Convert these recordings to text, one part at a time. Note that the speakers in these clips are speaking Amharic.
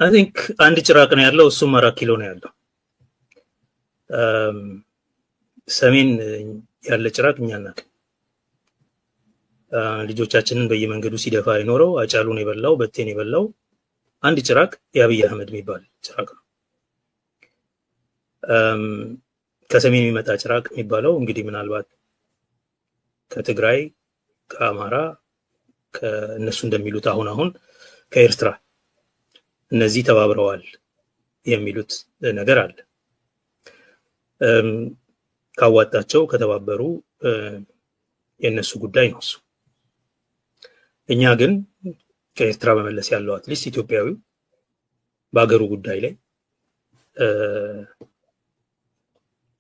I think አንድ ጭራቅ ነው ያለው፣ እሱም 4 ኪሎ ነው ያለው። ሰሜን ያለ ጭራቅ እኛ አናውቅም። ልጆቻችንን በየመንገዱ ሲደፋ የኖረው፣ አጫሉን የበላው፣ በቴን የበላው አንድ ጭራቅ የአብይ አህመድ የሚባል ጭራቅ ነው። ከሰሜን የሚመጣ ጭራቅ የሚባለው እንግዲህ ምናልባት ከትግራይ፣ ከአማራ፣ ከእነሱ እንደሚሉት አሁን አሁን ከኤርትራ እነዚህ ተባብረዋል የሚሉት ነገር አለ። ካዋጣቸው ከተባበሩ የእነሱ ጉዳይ ነው እሱ። እኛ ግን ከኤርትራ በመለስ ያለው at least ኢትዮጵያዊው በሀገሩ ጉዳይ ላይ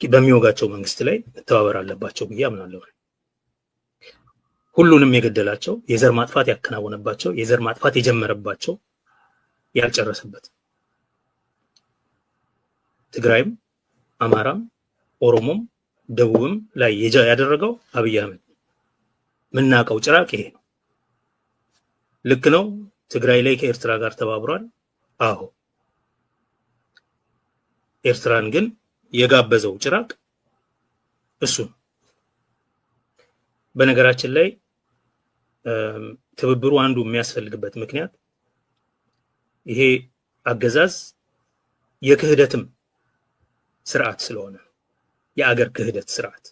በሚወጋቸው መንግስት ላይ መተባበር አለባቸው ብዬ አምናለሁ። ሁሉንም የገደላቸው፣ የዘር ማጥፋት ያከናወነባቸው፣ የዘር ማጥፋት የጀመረባቸው፣ ያልጨረሰበት ትግራይም፣ አማራም፣ ኦሮሞም፣ ደቡብም ላይ ያደረገው አብይ አህመድ የምናውቀው ጭራቅ ይሄ ነው። ልክ ነው። ትግራይ ላይ ከኤርትራ ጋር ተባብሯል። አዎ። ኤርትራን ግን የጋበዘው ጭራቅ እሱ ነው። በነገራችን ላይ ትብብሩ አንዱ የሚያስፈልግበት ምክንያት ይሄ አገዛዝ የክህደትም ስርዓት ስለሆነ፣ የአገር ክህደት ስርዓት፣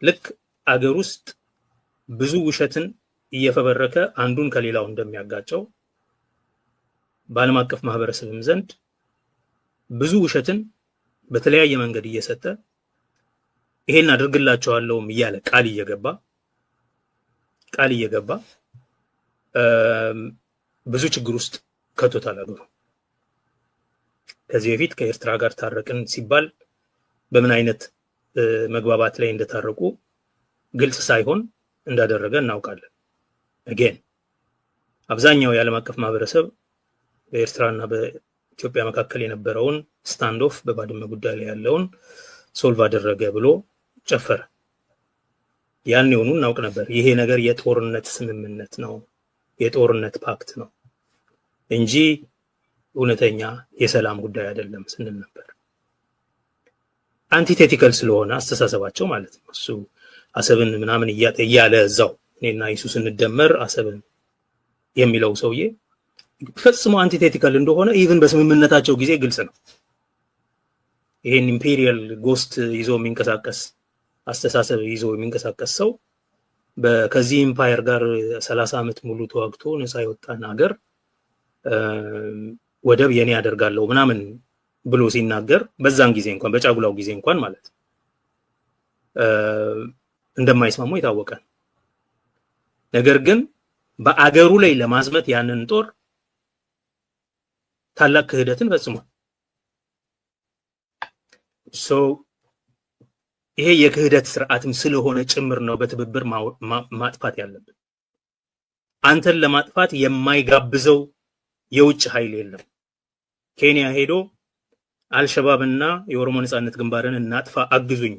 ልክ አገር ውስጥ ብዙ ውሸትን እየፈበረከ አንዱን ከሌላው እንደሚያጋጨው፣ በዓለም አቀፍ ማህበረሰብም ዘንድ ብዙ ውሸትን በተለያየ መንገድ እየሰጠ፣ ይሄን አድርግላቸዋለሁም እያለ ቃል እየገባ ብዙ ችግር ውስጥ ከቶታል አገሩ። ከዚህ በፊት ከኤርትራ ጋር ታረቅን ሲባል በምን አይነት መግባባት ላይ እንደታረቁ ግልጽ ሳይሆን እንዳደረገ እናውቃለን። Again አብዛኛው የዓለም አቀፍ ማህበረሰብ በኤርትራና በኢትዮጵያ መካከል የነበረውን standoff፣ በባድመ ጉዳይ ላይ ያለውን solve አደረገ ብሎ ጨፈረ። ያን የሆኑ እናውቅ ነበር። ይሄ ነገር የጦርነት ስምምነት ነው፣ የጦርነት pact ነው እንጂ እውነተኛ የሰላም ጉዳይ አይደለም ስንል ነበር። Antithetical ስለሆነ አስተሳሰባቸው ማለት ነው። እሱ አሰብን ምናምን እያለ እዛው እኔና ኢሱ ስንደመር አሰብን የሚለው ሰውዬ ፈጽሞ antithetical እንደሆነ even በስምምነታቸው ጊዜ ግልጽ ነው። ይሄን imperial ghost ይዞ የሚንቀሳቀስ፣ አስተሳሰብ ይዞ የሚንቀሳቀስ ሰው ከዚህ empire ጋር 30 ዓመት ሙሉ ተዋግቶ ነፃ የወጣን ሀገር ወደብ የኔ ያደርጋለሁ ምናምን ብሎ ሲናገር በዛን ጊዜ እንኳን፣ በጫጉላው ጊዜ እንኳን ማለት እንደማይስማሙ የታወቀ፣ ነገር ግን በአገሩ ላይ ለማዝመት ያንን ጦር ታላቅ ክህደትን ፈጽሟል። So ይሄ የክህደት ስርዓትም ስለሆነ ጭምር ነው በትብብር ማጥፋት ያለብን። አንተን ለማጥፋት የማይጋብዘው የውጭ ኃይል የለም። ኬንያ ሄዶ አልሸባብና የኦሮሞ ነጻነት ግንባርን እናጥፋ አግዙኝ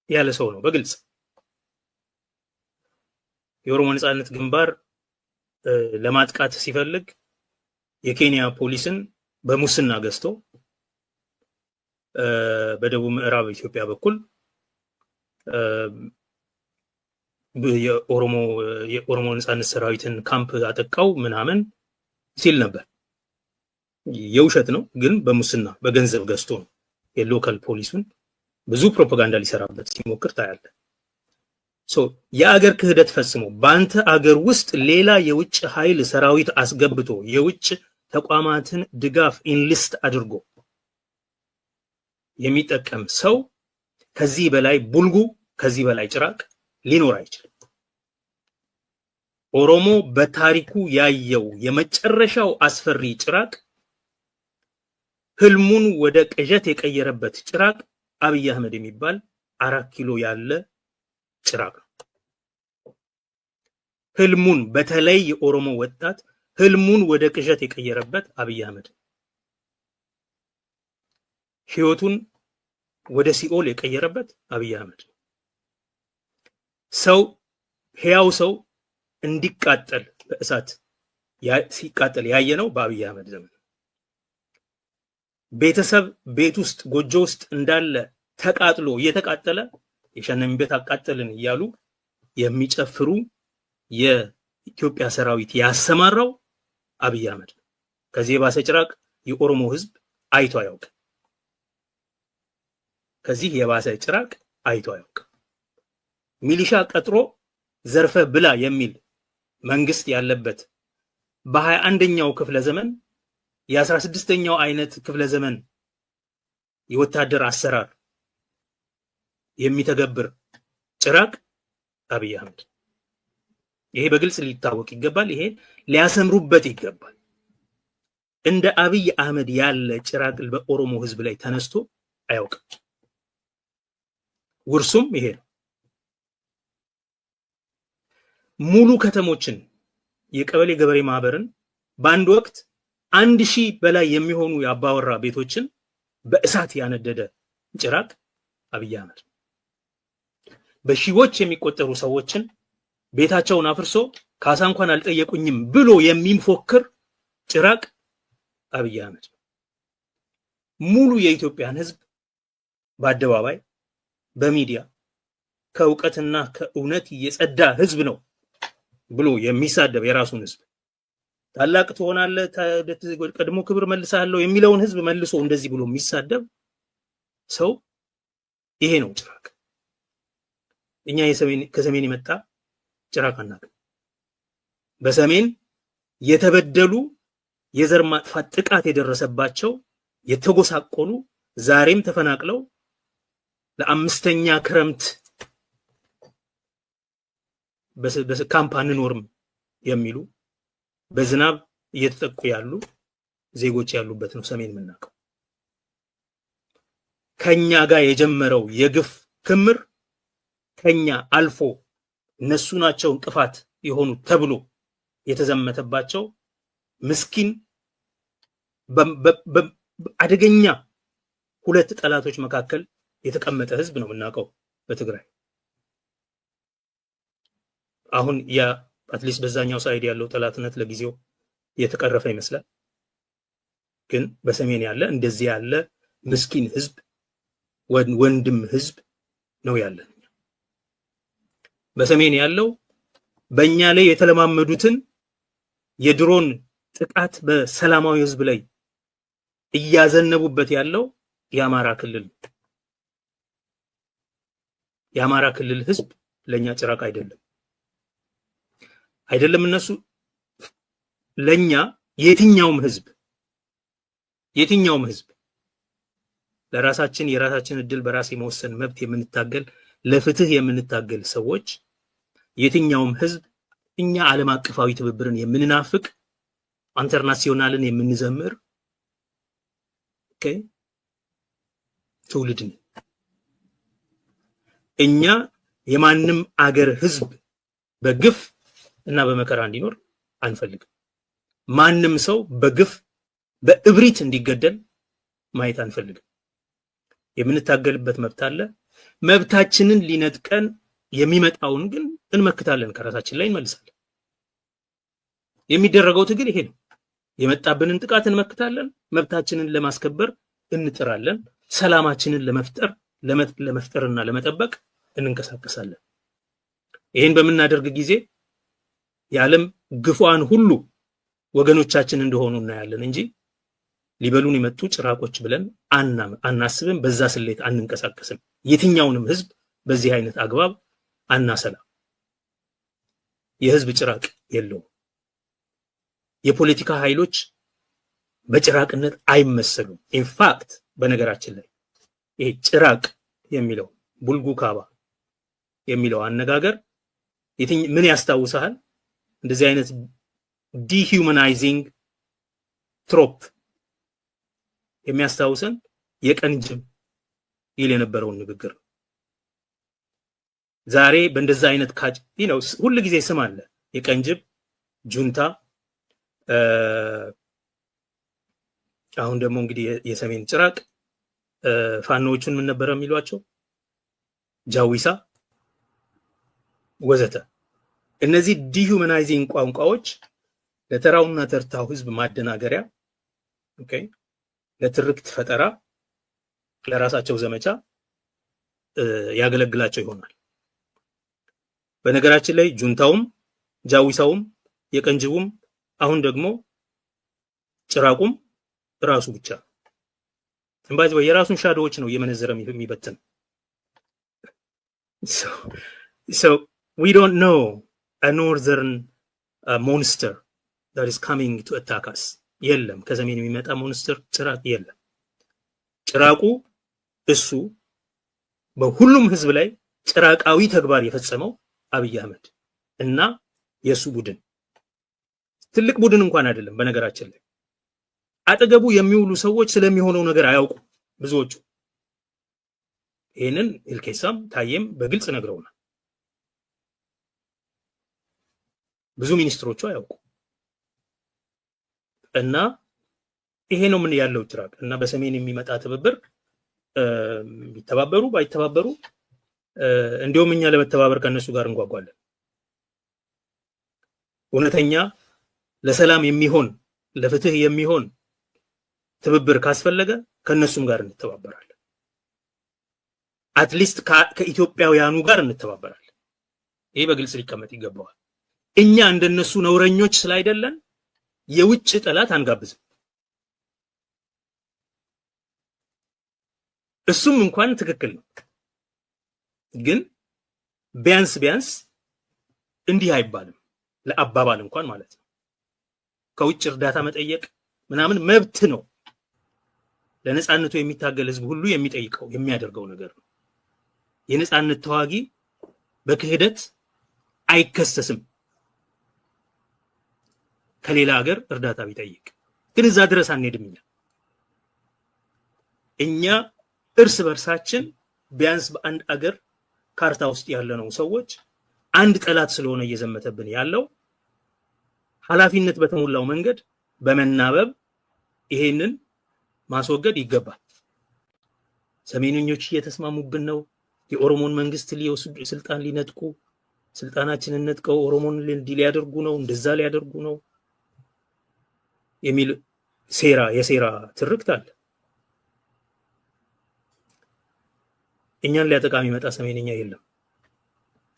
ያለ ሰው ነው በግልጽ። የኦሮሞ ነጻነት ግንባር ለማጥቃት ሲፈልግ የኬንያ ፖሊስን በሙስና ገዝቶ በደቡብ ምዕራብ ኢትዮጵያ በኩል የኦሮሞ ነጻነት ሰራዊትን ካምፕ አጠቃው ምናምን ሲል ነበር። የውሸት ነው፣ ግን በሙስና በገንዘብ ገዝቶ ነው የ local ፖሊሱን። ብዙ ፕሮፓጋንዳ ሊሰራበት ሲሞክር ታያለህ። የአገር ክህደት ፈጽሞ በአንተ አገር ውስጥ ሌላ የውጭ ኃይል ሰራዊት አስገብቶ፣ የውጭ ተቋማትን ድጋፍ enlist አድርጎ የሚጠቀም ሰው ከዚህ በላይ ቡልጉ፣ ከዚህ በላይ ጭራቅ ሊኖር አይችልም። ኦሮሞ በታሪኩ ያየው የመጨረሻው አስፈሪ ጭራቅ፣ ህልሙን ወደ ቅዠት የቀየረበት ጭራቅ አብይ አህመድ የሚባል 4 ኪሎ ያለ ጭራቅ ነው። ህልሙን፣ በተለይ የኦሮሞ ወጣት ህልሙን ወደ ቅዠት የቀየረበት አብይ አህመድ፣ ህይወቱን ወደ ሲኦል የቀየረበት አብይ አህመድ፣ ሰው፣ ህያው ሰው እንዲቃጠል በእሳት ሲቃጠል ያየነው በአብይ አህመድ ዘመን። ቤተሰብ ቤት ውስጥ፣ ጎጆ ውስጥ እንዳለ ተቃጥሎ፣ እየተቃጠለ የሸነን ቤት አቃጠልን እያሉ የሚጨፍሩ የኢትዮጵያ ሰራዊት ያሰማራው አብይ አህመድ ነው። ከዚህ የባሰ ጭራቅ የኦሮሞ ህዝብ አይቶ አያውቅም። ከዚህ የባሰ ጭራቅ አይቶ አያውቅም። ሚሊሻ ቀጥሮ ዘርፈ ብላ የሚል መንግስት ያለበት፣ በ21ኛው ክፍለ ዘመን የ16ኛው አይነት ክፍለ ዘመን የወታደር አሰራር የሚተገብር ጭራቅ አብይ አህመድ። ይሄ በግልጽ ሊታወቅ ይገባል። ይሄ ሊያሰምሩበት ይገባል። እንደ አብይ አህመድ ያለ ጭራቅ በኦሮሞ ህዝብ ላይ ተነስቶ አያውቅም። ውርሱም ይሄ ነው። ሙሉ ከተሞችን፣ የቀበሌ ገበሬ ማህበርን፣ በአንድ ወቅት 1,000 በላይ የሚሆኑ የአባወራ ቤቶችን በእሳት ያነደደ ጭራቅ አብይ አህመድ፣ በሺዎች የሚቆጠሩ ሰዎችን ቤታቸውን አፍርሶ ካሳ እንኳን አልጠየቁኝም ብሎ የሚፎክር ጭራቅ አብይ አህመድ፣ ሙሉ የኢትዮጵያን ህዝብ በአደባባይ በሚዲያ ከእውቀትና ከእውነት የጸዳ ህዝብ ነው ብሎ የሚሳደብ፣ የራሱን ህዝብ ታላቅ ትሆናለህ፣ ቀድሞ ክብር መልሳለሁ የሚለውን ህዝብ መልሶ እንደዚህ ብሎ የሚሳደብ ሰው ይሄ ነው ጭራቅ። እኛ ከሰሜን የመጣ ጭራቅ አናውቅም። በሰሜን የተበደሉ፣ የዘር ማጥፋት ጥቃት የደረሰባቸው፣ የተጎሳቆሉ፣ ዛሬም ተፈናቅለው ለአምስተኛ ክረምት በካምፕ አንኖርም የሚሉ፣ በዝናብ እየተጠቁ ያሉ ዜጎች ያሉበት ነው ሰሜን የምናውቀው። ከኛ ጋር የጀመረው የግፍ ክምር ከኛ አልፎ እነሱ ናቸው እንቅፋት የሆኑ ተብሎ የተዘመተባቸው ምስኪን አደገኛ ሁለት ጠላቶች መካከል የተቀመጠ ህዝብ ነው የምናውቀው በትግራይ። አሁን ያ at least በዛኛው side ያለው ጠላትነት ለጊዜው የተቀረፈ ይመስላል። ግን በሰሜን ያለ እንደዚህ ያለ ምስኪን ህዝብ፣ ወንድም ህዝብ ነው ያለን። በሰሜን ያለው በእኛ ላይ የተለማመዱትን የድሮን ጥቃት በሰላማዊ ህዝብ ላይ እያዘነቡበት ያለው የአማራ ክልል። የአማራ ክልል ህዝብ ለኛ ጭራቅ አይደለም። አይደለም እነሱ ለኛ የትኛውም ህዝብ፣ የትኛውም ህዝብ። ለራሳችን የራሳችን እድል በራስ የመወሰን መብት የምንታገል፣ ለፍትህ የምንታገል ሰዎች፣ የትኛውም ህዝብ፣ እኛ ዓለም አቀፋዊ ትብብርን የምንናፍቅ፣ international ን የምንዘምር ትውልድ ነን። እኛ የማንም አገር ህዝብ በግፍ እና በመከራ እንዲኖር አንፈልግም። ማንም ሰው በግፍ በእብሪት እንዲገደል ማየት አንፈልግም። የምንታገልበት መብት አለ። መብታችንን ሊነጥቀን የሚመጣውን ግን እንመክታለን፣ ከራሳችን ላይ እንመልሳለን። የሚደረገው ትግል ይሄ ነው። የመጣብንን ጥቃት እንመክታለን፣ መብታችንን ለማስከበር እንጥራለን፣ ሰላማችንን ለመፍጠርና ለመጠበቅ እንንቀሳቀሳለን። ይህን በምናደርግ ጊዜ የዓለም ግፉዓን ሁሉ ወገኖቻችን እንደሆኑ እናያለን እንጂ ሊበሉን የመጡ ጭራቆች ብለን አናስብም። በዛ ስሌት አንንቀሳቀስም። የትኛውንም ህዝብ በዚህ አይነት አግባብ አናሰላም። የህዝብ ጭራቅ የለውም። የፖለቲካ ኃይሎች በጭራቅነት አይመሰሉም። In fact በነገራችን ላይ ይሄ ጭራቅ የሚለው፣ ቡልጉ ካባ የሚለው አነጋገር ምን ያስታውሳል? እንደዚህ አይነት dehumanizing trope የሚያስታውሰን የቀን ጅብ ይል የነበረውን ንግግር ነው። ዛሬ በእንደዛ አይነት ካጭ ነው ሁል ጊዜ ስም አለ። የቀን ጅብ፣ ጁንታ፣ አሁን ደግሞ እንግዲህ የሰሜን ጭራቅ፣ ፋኖዎቹን ምን ነበረ የሚሏቸው? ጃዊሳ ወዘተ። እነዚህ dehumanizing ቋንቋዎች ለተራውና ተርታው ህዝብ ማደናገሪያ፣ okay፣ ለትርክት ፈጠራ፣ ለራሳቸው ዘመቻ ያገለግላቸው ይሆናል። በነገራችን ላይ ጁንታውም፣ ጃዊሳውም፣ የቀንጅቡም፣ አሁን ደግሞ ጭራቁም ራሱ ብቻ እምባዚ የራሱን shadow ዎች ነው እየመነዘረ የሚበትን። So we don't know a northern monster that is coming to attack us። የለም፣ ከሰሜን የሚመጣ monster፣ ጭራቅ የለም። ጭራቁ እሱ በሁሉም ህዝብ ላይ ጭራቃዊ ተግባር የፈጸመው አብይ አህመድ እና የእሱ ቡድን፣ ትልቅ ቡድን እንኳን አይደለም። በነገራችን ላይ አጠገቡ የሚውሉ ሰዎች ስለሚሆነው ነገር አያውቁም ብዙዎቹ። ይህንን ኢልኬሳም ታዬም በግልጽ ነግረውናል። ብዙ ሚኒስትሮቹ አያውቁም። እና ይሄ ነው ምን ያለው ጭራቅ። እና በሰሜን የሚመጣ ትብብር ቢተባበሩ ባይተባበሩ፣ እንዲሁም እኛ ለመተባበር ከእነሱ ጋር እንጓጓለን። እውነተኛ ለሰላም የሚሆን፣ ለፍትህ የሚሆን ትብብር ካስፈለገ ከእነሱም ጋር እንተባበራለን። At least ከኢትዮጵያውያኑ ጋር እንተባበራለን። ይሄ በግልጽ ሊቀመጥ ይገባዋል። እኛ እንደነሱ ነውረኞች ስላይደለን የውጭ ጠላት አንጋብዝም። እሱም እንኳን ትክክል ነው፣ ግን ቢያንስ ቢያንስ እንዲህ አይባልም፣ ለአባባል እንኳን ማለት ነው። ከውጭ እርዳታ መጠየቅ ምናምን መብት ነው። ለነፃነቱ የሚታገል ህዝብ ሁሉ የሚጠይቀው፣ የሚያደርገው ነገር ነው። የነፃነት ተዋጊ በክህደት አይከሰስም ከሌላ ሀገር እርዳታ ቢጠይቅ። ግን እዛ ድረስ አንሄድም። እኛ እርስ በርሳችን ቢያንስ በአንድ አገር ካርታ ውስጥ ያለነው ሰዎች፣ አንድ ጠላት ስለሆነ እየዘመተብን ያለው፣ ኃላፊነት በተሞላው መንገድ በመናበብ ይሄንን ማስወገድ ይገባል። ሰሜነኞች እየተስማሙብን ነው። የኦሮሞን መንግስት ሊወስዱ፣ ስልጣን ሊነጥቁ፣ ስልጣናችንን ነጥቀው ኦሮሞን እንዲህ ሊያደርጉ ነው፣ እንደዛ ሊያደርጉ ነው የሚል ሴራ፣ የሴራ ትርክት አለ። እኛን ሊያጠቃ የሚመጣ ሰሜነኛ የለም።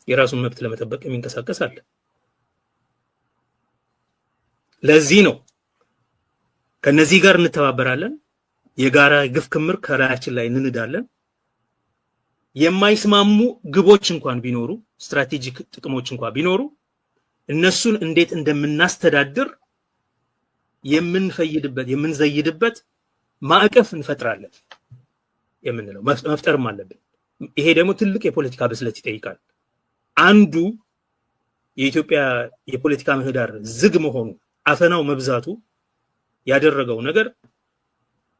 የራሱን መብት ለመጠበቅ የሚንቀሳቀስ አለ። ለዚህ ነው ከነዚህ ጋር እንተባበራለን፣ የጋራ ግፍ ክምር ከላያችን ላይ እንንዳለን። የማይስማሙ ግቦች እንኳን ቢኖሩ፣ strategic ጥቅሞች እንኳን ቢኖሩ፣ እነሱን እንዴት እንደምናስተዳድር የምንፈይድበት፣ የምንዘይድበት ማዕቀፍ እንፈጥራለን የምንለው፣ መፍጠርም አለብን። ይሄ ደግሞ ትልቅ የፖለቲካ ብስለት ይጠይቃል። አንዱ የኢትዮጵያ የፖለቲካ ምህዳር ዝግ መሆኑ፣ አፈናው መብዛቱ ያደረገው ነገር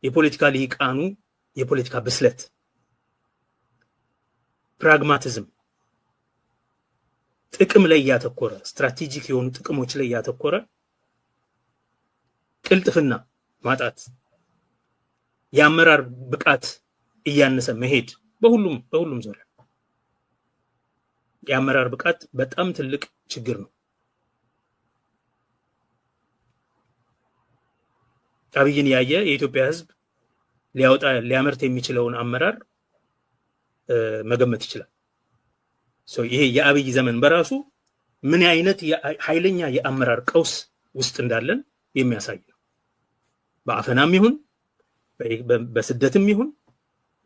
የፖለቲካ ልሂቃኑ የፖለቲካ ብስለት፣ pragmatism፣ ጥቅም ላይ ያተኮረ፣ strategic የሆኑ ጥቅሞች ላይ ያተኮረ ቅልጥፍና ማጣት፣ የአመራር ብቃት እያነሰ መሄድ፣ በሁሉም በሁሉም ዙሪያ የአመራር ብቃት በጣም ትልቅ ችግር ነው። አብይን ያየ የኢትዮጵያ ሕዝብ ሊያወጣ፣ ሊያመርት የሚችለውን አመራር መገመት ይችላል። ይሄ የአብይ ዘመን በራሱ ምን አይነት ኃይለኛ የአመራር ቀውስ ውስጥ እንዳለን የሚያሳይ ነው። በአፈናም ይሁን፣ በስደትም ይሁን፣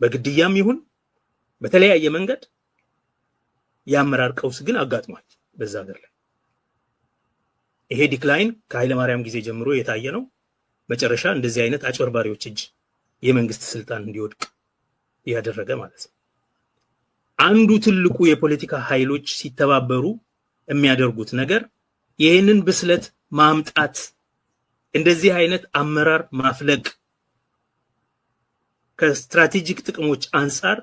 በግድያም ይሁን፣ በተለያየ መንገድ የአመራር ቀውስ ግን አጋጥሟል በዛ ሀገር ላይ። ይሄ decline ከኃይለ ማርያም ጊዜ ጀምሮ የታየ ነው። መጨረሻ እንደዚህ አይነት አጭበርባሪዎች እጅ የመንግስት ስልጣን እንዲወድቅ እያደረገ ማለት ነው። አንዱ ትልቁ የፖለቲካ ኃይሎች ሲተባበሩ የሚያደርጉት ነገር ይህንን ብስለት ማምጣት፣ እንደዚህ አይነት አመራር ማፍለቅ፣ ከ strategic ጥቅሞች አንጻር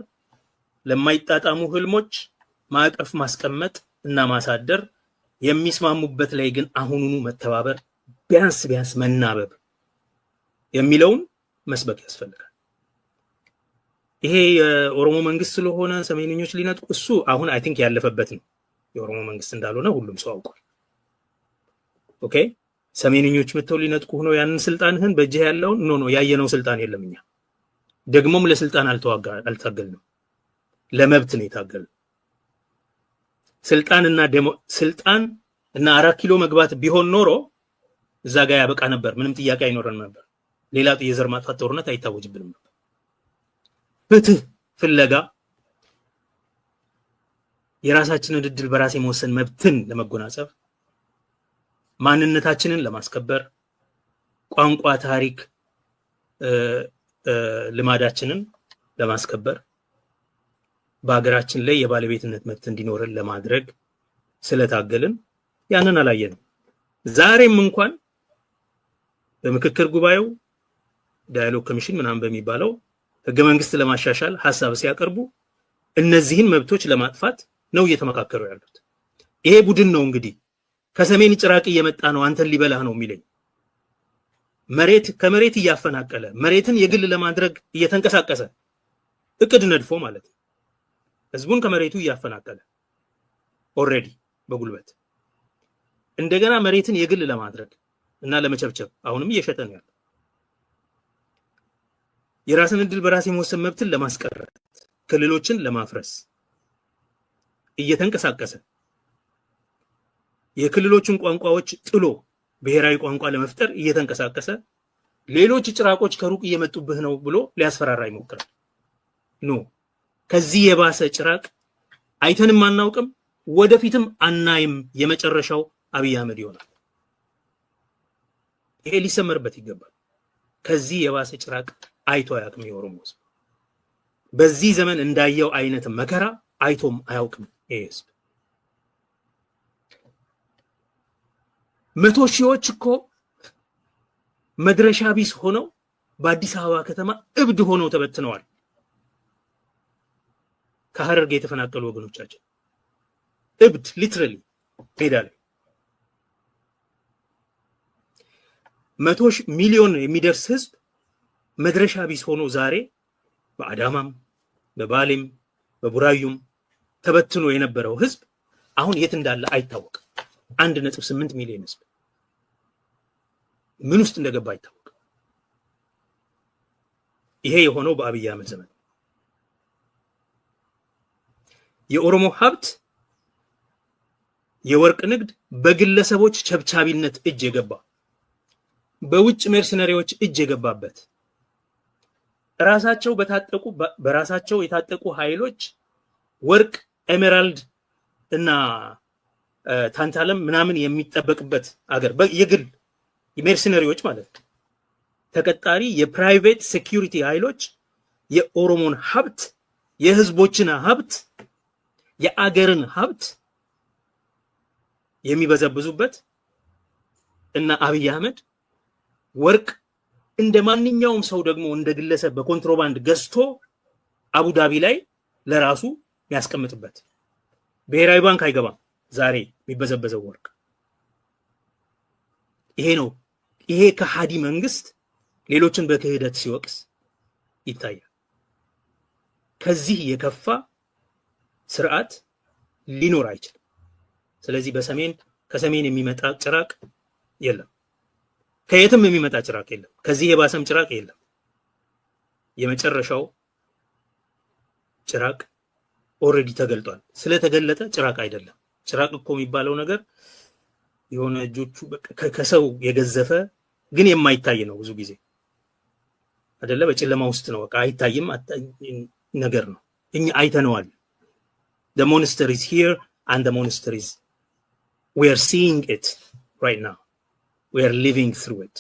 ለማይጣጣሙ ህልሞች ማዕቀፍ ማስቀመጥ እና ማሳደር፣ የሚስማሙበት ላይ ግን አሁኑኑ መተባበር፣ ቢያንስ ቢያንስ መናበብ የሚለውን መስበክ ያስፈልጋል። ይሄ የኦሮሞ መንግስት ስለሆነ ሰሜንኞች ሊነጥቁ፣ እሱ አሁን I think ያለፈበት ነው። የኦሮሞ መንግስት እንዳልሆነ ሁሉም ሰው አውቋል። Okay፣ ሰሜንኞች መጥተው ሊነጥቁ ነው ያንን ስልጣንህን በእጅህ ያለውን። No, ያየነው ስልጣን የለም። እኛ ደግሞም ለስልጣን አልታገልንም፣ ለመብት ነው የታገልነው። ስልጣንና ደሞ ስልጣን እና 4 ኪሎ መግባት ቢሆን ኖሮ እዛ ጋር ያበቃ ነበር። ምንም ጥያቄ አይኖረን ነበር። ሌላ የዘር ማጥፋት ጦርነት አይታወጅብንም ነበር። ፍትህ ፍለጋ፣ የራሳችንን እድል በራስ የመወሰን መብትን ለመጎናጸፍ፣ ማንነታችንን ለማስከበር፣ ቋንቋ፣ ታሪክ፣ ልማዳችንን ለማስከበር፣ በሀገራችን ላይ የባለቤትነት መብት እንዲኖረን ለማድረግ ስለታገልን ያንን አላየንም። ዛሬም እንኳን በምክክር ጉባኤው dialogue commission ምናምን በሚባለው ህገ መንግስት ለማሻሻል ሀሳብ ሲያቀርቡ እነዚህን መብቶች ለማጥፋት ነው እየተመካከሩ ያሉት። ይሄ ቡድን ነው እንግዲህ ከሰሜን ጭራቅ እየመጣ ነው፣ አንተን ሊበላህ ነው የሚለኝ። መሬት ከመሬት እያፈናቀለ፣ መሬትን የግል ለማድረግ እየተንቀሳቀሰ፣ እቅድ ነድፎ ማለት ነው። ህዝቡን ከመሬቱ እያፈናቀለ already በጉልበት እንደገና መሬትን የግል ለማድረግ እና ለመቸብቸብ አሁንም እየሸጠ ነው ያለው። የራስን እድል በራስ የመወሰን መብትን ለማስቀረት፣ ክልሎችን ለማፍረስ እየተንቀሳቀሰ፣ የክልሎችን ቋንቋዎች ጥሎ ብሔራዊ ቋንቋ ለመፍጠር እየተንቀሳቀሰ፣ ሌሎች ጭራቆች ከሩቅ እየመጡብህ ነው ብሎ ሊያስፈራራ ይሞክራል። No፣ ከዚህ የባሰ ጭራቅ አይተንም አናውቅም፣ ወደፊትም አናይም። የመጨረሻው አብይ አህመድ ይሆናል። ይሄ ሊሰመርበት ይገባል። ከዚህ የባሰ ጭራቅ አይቶ አያውቅም የኦሮሞ ህዝብ። በዚህ ዘመን እንዳየው አይነት መከራ አይቶም አያውቅም ይሄ ህዝብ። 100 ሺዎች እኮ መድረሻ ቢስ ሆነው በአዲስ አበባ ከተማ እብድ ሆነው ተበትነዋል። ከሀረርጌ የተፈናቀሉ ወገኖቻችን እብድ literally ሜዳ ላይ። 100 ሚሊዮን የሚደርስ ህዝብ መድረሻ ቢስ ሆኖ ዛሬ በአዳማም በባሌም በቡራዩም ተበትኖ የነበረው ህዝብ አሁን የት እንዳለ አይታወቅም። 1.8 ሚሊዮን ህዝብ ምን ውስጥ እንደገባ አይታወቅም። ይሄ የሆነው በአብይ አህመድ ዘመን የኦሮሞ ሀብት የወርቅ ንግድ በግለሰቦች ቸብቻቢነት እጅ የገባ፣ በውጭ mercenary ዎች እጅ የገባበት፣ ራሳቸው በታጠቁ በራሳቸው የታጠቁ ኃይሎች ወርቅ፣ emerald እና ታንታለም ምናምን የሚጠበቅበት አገር፣ የግል mercenary ዎች ማለት ነው። ተቀጣሪ የ private security ኃይሎች የኦሮሞን ሀብት፣ የህዝቦችን ሀብት፣ የአገርን ሀብት የሚበዘብዙበት እና አብይ አህመድ ወርቅ እንደ ማንኛውም ሰው ደግሞ እንደ ግለሰብ በኮንትሮባንድ ገዝቶ አቡዳቢ ላይ ለራሱ የሚያስቀምጥበት፣ ብሔራዊ ባንክ አይገባም ዛሬ የሚበዘበዘው ወርቅ። ይሄ ነው። ይሄ ከሃዲ መንግስት ሌሎችን በክህደት ሲወቅስ ይታያል። ከዚህ የከፋ ስርዓት ሊኖር አይችልም። ስለዚህ በሰሜን ከሰሜን የሚመጣ ጭራቅ የለም። ከየትም የሚመጣ ጭራቅ የለም። ከዚህ የባሰም ጭራቅ የለም። የመጨረሻው ጭራቅ already ተገልጧል። ስለተገለጠ ጭራቅ አይደለም። ጭራቅ እኮ የሚባለው ነገር የሆነ እጆቹ ከሰው የገዘፈ ግን የማይታይ ነው ብዙ ጊዜ አይደለ? በጨለማ ውስጥ ነው፣ በቃ አይታይም ነገር ነው። እኛ አይተነዋል። The monster is here and the monster is we are seeing it right now. We are living through it.